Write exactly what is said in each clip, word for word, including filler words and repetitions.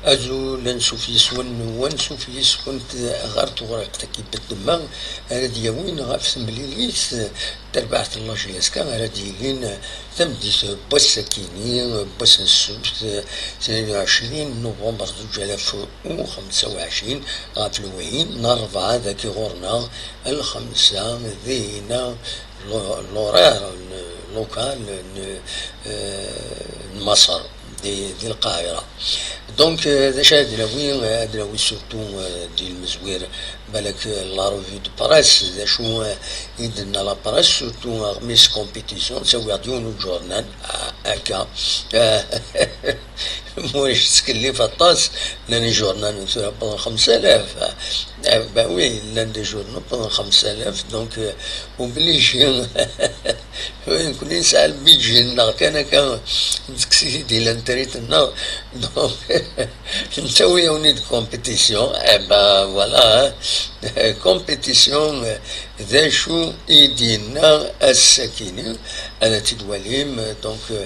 Azul, ansuf yes-wen, ansuf yes-kent ɣer tewriqt-agi n ddemma ara d-yawin ɣef temlilit tarbaɛt n la J S K ara d-yilin tameddit n wass-akini, n wass n ssebt, tnin u ɛecrin november zuǧ alaf u xemsa u ɛecrin, ɣef lwayin n rebɛa dagi ɣur-neɣ, lxemsa dinna, lo-, l'horaire n, local n, eh, n Maṣer, di, di Lqahira. Donc, eh, d acu ad nawi? Eh, ad nawi surtout, eh, di lmezwir, balak, eh, la revue de presse, d acu, eh, i d-tenna la presse, surtout aɣmis compétition, ttawiɣ-d yiwen n uǧurnal, ah, akka. Mulac ttkellif aṭas, llan iǧurnanen tura wwḍen xemsa alaf. Ah, bah oui, llan des journaux wwḍen xemsa alaf, donc, euh, obligé. Nekkni nesɛa lbidji-nneɣ kan akka, nekkes-it-id di l'intérêt-nneɣ, donc, nettawi-yawen-id compétition, eh ben, voilà, hein. Compétition, euh, d acu i d-yenna ass-akini, ad t-id-walim, donc, euh,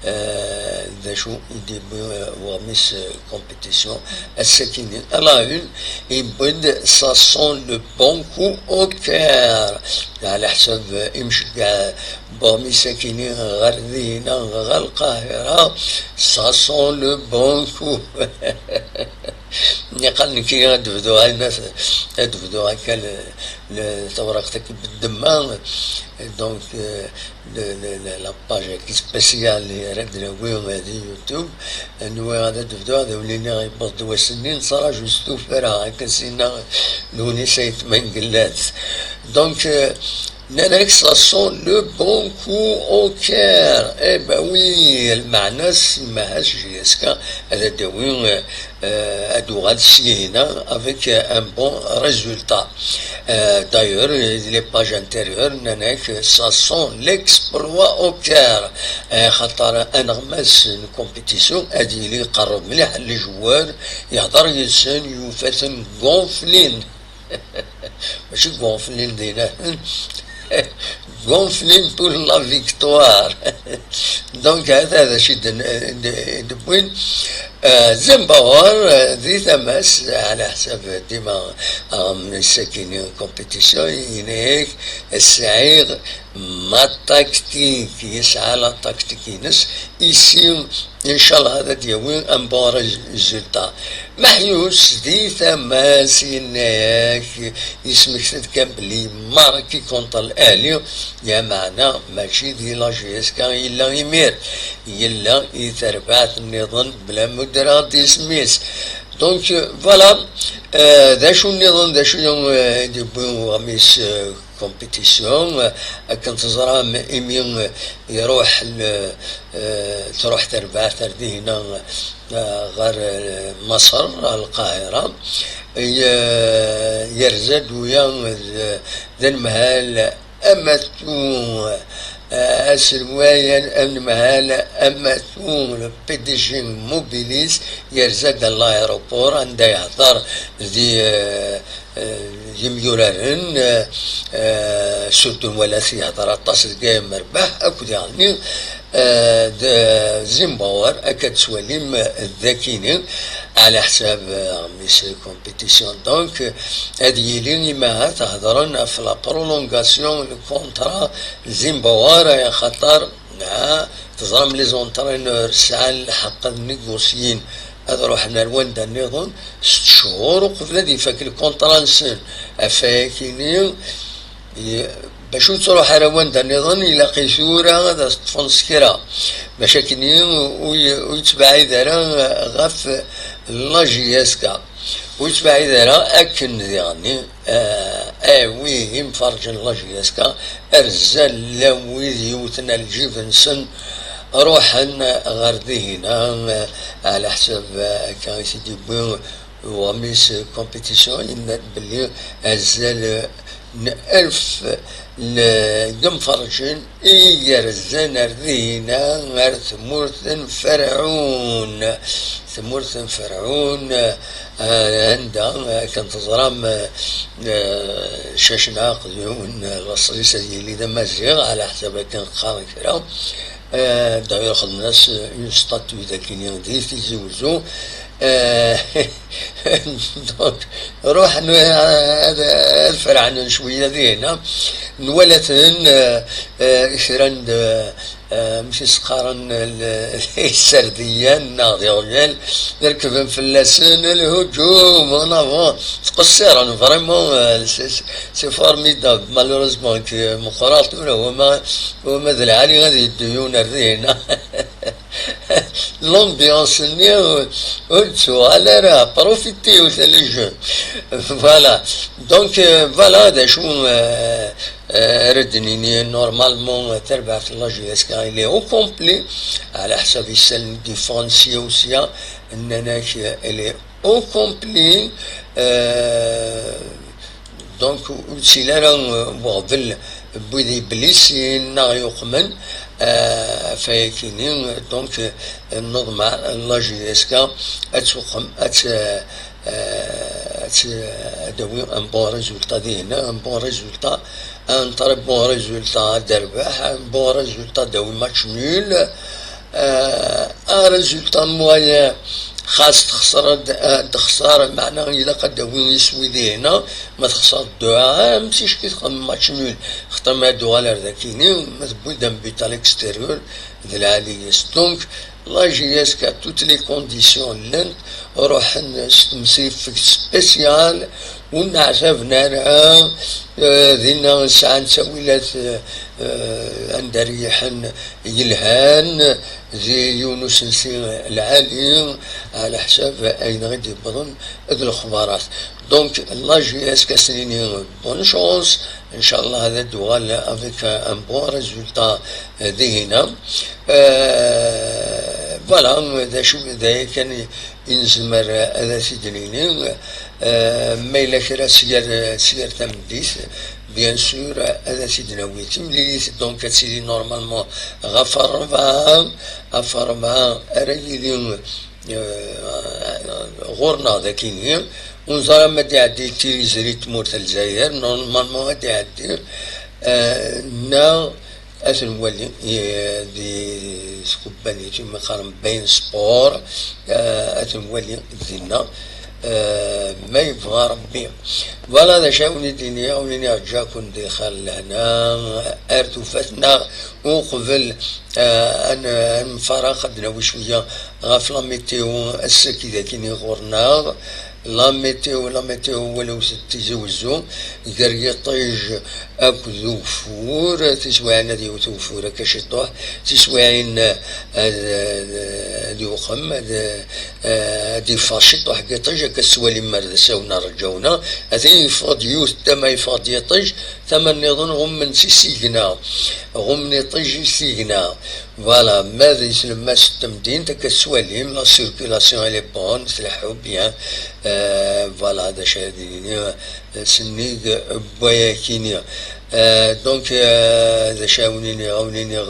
euh, d acu i d-yewwi, euh, weɣmis, euh, compétition ass-akini. À la une, yewwi-d ça sent le bon coup au Caire. Ɛla ḥsab, euh, imceggeɛ n weɣmis-akini ɣer dina, ɣer Lqahira, ça sent le bon coup. Niqal nekki ad d-bduɣ ayen, ad d-bduɣ akka le, le, tawriqt-agi n ddemma. Donc, euh, le, le, le, la page spéciale ara d-nawi di YouTube. Nwiɣ ad d-bduɣ, ad awen-iniɣ yewweḍ-d wass-nni, nettṛaju s tuffra, akken sinna Lewnis Ayt Mengellat. Donc, euh, nnan-ak, ça sent le bon coup au Caire. Eh ben oui, lmeɛna-s, imaha J S K ad d-awi, euh, euh, ad d-uɣal syina avec, euh, un bon résultat. Euh, d'ailleurs, les pages intérieures, nnan-ak, ça sent l'exploit au Caire. Euh, xaṭer aneɣmas n compétition ad yili iqerreb mliḥ les joueurs, yehḍer yid-sen, yufa-ten gonflin. Mačči gonflin dinna. Gonflin pour la victoire. Donc, hada d acu i d-, d-, d-wwin. Euh, Zimbabwe, euh, di tama-s, ɛla ḥsab dima, euh, aɣmis-agi n compétition, yenna-ak, sɛiɣ ma tactique, yesɛa la tactique-ines, ici, inchallah, ad d-yawi un bon résultat. Meḥyus di tama-s yenna-ak, yesmekta-d kan belli marki contre l'Ahli, lameɛna mačči di la J S K yella imir, yella i terbaɛt nniḍen bla ma ddreɣ-d isem-is. Donc, euh, voilà, euh, d acu nniḍen, d acu, euh, i d-yewwi weɣmis, euh, compétition, euh, akken teẓram, imi, euh, iruḥ le, euh, tṛuḥ terbaɛt ar dihna, euh, ɣer, euh, Maṣer, ɣer Lqahira. Y-, yerza-d uya d, d anemhal amatu, eh, aselway, anemhal amatu, le P D G Mobilis, yerza-d à l'aéroport, anda yehder di, eh, eh, yimyuraren, eh, eh, surtout nwala-t yehder aṭas deg Ayem Rbaḥ, akked yeɣni, eh, d Zimbabwe, akka d-tettwalim, eh, d akini, ɛla ḥsab, eh, aɣmis compétition. Donc, eh, ad yili imaha theddren ɣef la prolongation n contrat Zimbabwe, axaṭer, ah, teẓram les entraîneurs sɛan lḥeqq ad négocyin, ad ruḥen ar wanda nniḍen, sett cchur uqbel ad ifak lkunṭra-nsen. Ɣef wayakini, i-, bac ur ttruḥ ara wanda nniḍen, ilaq i tura ad as-ṭṭfen s kra. Bac akkenni ur y-, ur yettbeɛɛid ara ɣef la J S K. Ur yettbeɛɛid ara akken diɣenni, ah, awi imferrǧen n la J S K, rzan llan wid yewten ar lǧib-nsen, ruḥen ɣer dihina, ah, ɛla ḥsab, ah, akka i t-id-yewwi uɣmis compétition, yenna-d belli azal n alef n yimferrǧen i yerzan ar dihina, ar tmurt n Ferɛun. Tmurt n Ferɛun, ah, anda, ah, akken teẓram, ah, ah, Cacnaq d yiwen, ah, laṣel-is ad yili d amaziɣ, ɛla ḥsab akken qqaren kra. Ah, d'ailleurs, xedmen-as une statue d akini di Tizi Wezzu. Eh, donc, ruḥen ad, ad ferɛen cwiya dihna, nwala-ten, eh, eh, kra n d-, eh, amek i s-qqaren, l-, iserdiyen neɣ d iɣyal, rekben fell-asen lhujum, en avant, ttqeṣṣiren, vraiment, eh, c'est, c'est formidable. Malheureusement, ki meqqreɣ tura, wama, wama d lɛali ad yeddu yiwen ar dihna. L'ambiance-nni ur, ur d-tuɣal ara, profiter-t les jeunes. Voilà. Donc, euh, voilà, d acu, euh, euh, ara d-nini, normalement, euh, tarbaɛt n la J S K, il est au complet, ɛla ḥsab isallen d-yeffɣen sya u sya, nnan-ak, euh, il est au complet, euh, donc, ur ttili ara, euh, weɣbel n wid iblisin neɣ yuqmen, euh, ɣef wayakini, donc, euh, nneḍmeɛ la J S K ad tuqem, ad t-, euh, ad t-, ad d-tawi un bon résultat dihna, un bon résultat, un très bon résultat ad d-terbeḥ, un bon résultat ad d-tawi match nul, euh, un résultat moyen, xas texṣer, ad, ad texṣer, meɛna ilaq ad d-tawi iswi dihna, ma texṣer deux à un, msicki txedmem match nul, xaṭer ma ad d-tuɣal ar dakini, ma tewwi-d un but à l'extérieur, d lɛali-is. Donc, la J S K, toutes les conditions llant, ruḥen s temsriffegt spécial, ur nneɛtaben ara, euh, dinna sɛan ttawilat, euh, anda riḥen yelhan, di yiwen usensi lɛali, ɛla ḥsab ayen i d-yewwḍen d lexbarat. Donc, la J S K ad s-nini bonne chance, ncallah ad d-tuɣal avec un bon résultat, euh, dihina. Euh, voilà, d acu, d aya kan i, i nezmer ad as-id-nini. Euh, ma yella kra s yir, s yir tameddit, bien sûr, ad as-id-nawi timlilit, donc ad tili normalement ɣef rebɛa, ɣef rebɛa ara yili, euh, ɣur-neɣ dakini. Ur neẓri ma ad iɛeddi Tiziri n tmurt n Lezzayer, normalement ad iɛeddi, euh, neɣ ad t-nwali, eh, di tkebbanit umi qqaren Bein Sport, eh, ad t-nwali dinna, eh, ma yebɣa Rebbi. Voilà d acu ara wen-id-iniɣ, ara wen-iniɣ ǧǧiɣ-ken di lxir d lehna, ar tufat neɣ uqbel, eh, ad n-, ad nemfaraq, ad d-nawi cwiya ɣef la météo ass-agi d akini ɣur-neɣ. La météo, la météo, walaw d Tizi Wezzu, gar yiṭij akked ugeffur, tiswiɛin ad yewwet ugeffur akka ciṭuḥ, tiswiɛin, eh, ad, ad, ad yuqem, ad, eh, ad yeffeɣ ciṭuḥ n yiṭij, akka tettwalim ar d asawen rǧawna, atan yeffeɣ-d yiwet tama, yeffeɣ-d yiṭij, tama nniḍen ɣummen s isigna, ɣummen iṭij s isigna. Voilà, ma d islem-as n temdint, akka tettwalim, la circulation elle est bonne, tleḥḥu bien. Euh, voilà, d acu ara d-nini, euh, sennig n wayakini. Euh, donc, euh, d acu ara wen-iniɣ, ara wen-iniɣ,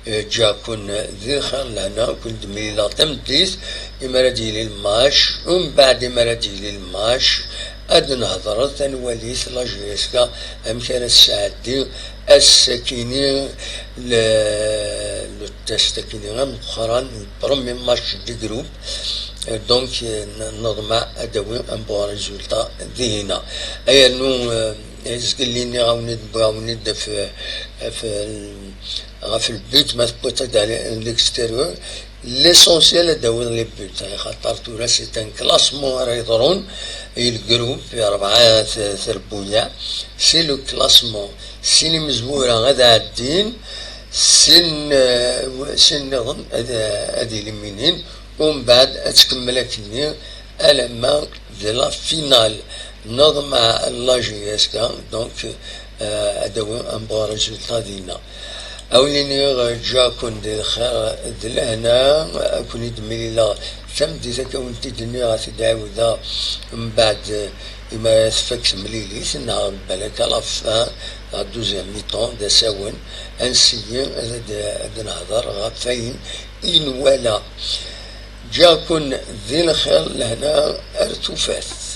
euh, ǧǧiɣ-ken di lxir lehna, ken-d-mlileɣ tameddit, imi ara d-yili lmac, umbeɛd imi ara d-yili lmac, ad nehḍret, ad nwalit la J S K amek ara tesɛeddi ass-akini, le, le test akini ameqqran, le premier match du groupe. Euh, donc, euh, n-, neḍmeɛ ad d-tawi un bon résultat dihina. Ay rnu, euh, zgelli nniɣ-awen-id, wwiɣ-awen-id ɣef, ɣef, ɣef le but, ma tewwiḍ-t-id à l'extérieur, l'essentiel ad d-tawiḍ les buts, axaṭer tura c'est un classement ara yeḍrun, i le groupe, i rebɛa t-, trebbuyaɛ, c'est le classement, sin imezwura ad ɛeddin, sin, eh, sin nniḍen ad, ad éliminin, umbeɛd ad tkemmel akkenni alamma d la finale. Neḍmeɛ la J S K, donc, euh, ad d-tawi un bon résultat dinna. Ad wen-iniɣ, euh, ǧǧiɣ-ken di lxir d lehna, ad ken-id-mlileɣ tameddit akka wen-t-id-nniɣ, ad t-id-ɛiwdeɣ mbeɛd, euh, imi ara tfak temlilit, neɣ balak à la fin, la deuxième mi-temps, d asawen, ad nsiyi ad, ad, ad nehḍer ɣef wayen i nwala. Ǧǧiɣ-ken di lxir lehna ar tufat.